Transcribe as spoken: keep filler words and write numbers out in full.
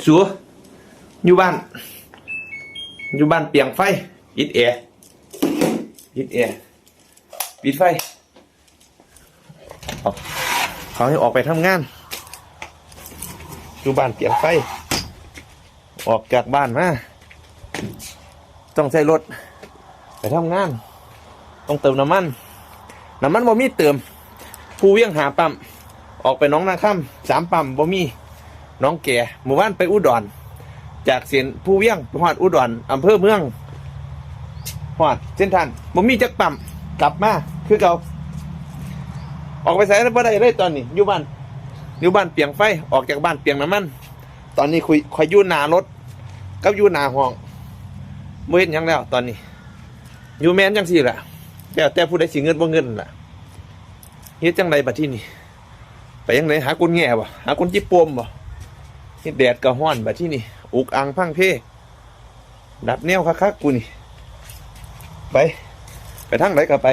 สู อยู่บ้าน อยู่บ้านเปียงไฟ ปิดแอร์ ปิดแอร์ ปิดไฟ เอา เขาให้ออกไปทำงาน อยู่บ้านเปียงไฟ ออกจากบ้านมา ต้องใช้รถ ไปทำงาน ต้องเติมน้ำมัน น้ำมันบ่มีเติม ภูเวียงหาปั๊ม ออกไปหนองนาคำ สามปั๊มบ่มี หนองแก มื้อวานไปอุดร จากเส้นภูเวียงไปฮอดอุดร อำเภอเมือง ฮอดเส้นทาง บ่มีจักปั๊ม กลับมา คือเก่า ออกไปไสบ่ได้เลยตอนนี้ อยู่บ้าน อยู่บ้านเปียงไฟ ออกจากบ้านเปียงน้ำมัน ตอนนี้คุย ข้อยอยู่หน้ารถ กับอยู่หน้าห้อง บ่เฮ็ดหยังแล้วตอนนี้ อยู่แม่นจั่งซี้ล่ะ แล้วแต่ผู้ใดสิเงินบ่เงินล่ะ เฮ็ดจั่งใดบัดทีนี้ ไปจั่งใด หาคนแง่บ่ หาคนจิปโปมบ่ เฮ็ดแดดก็ร้อนบัดทีนี้ อุกอังพังเพ ดัดแนวคักๆ กูนี่ ไป ไปทางใดก็ไป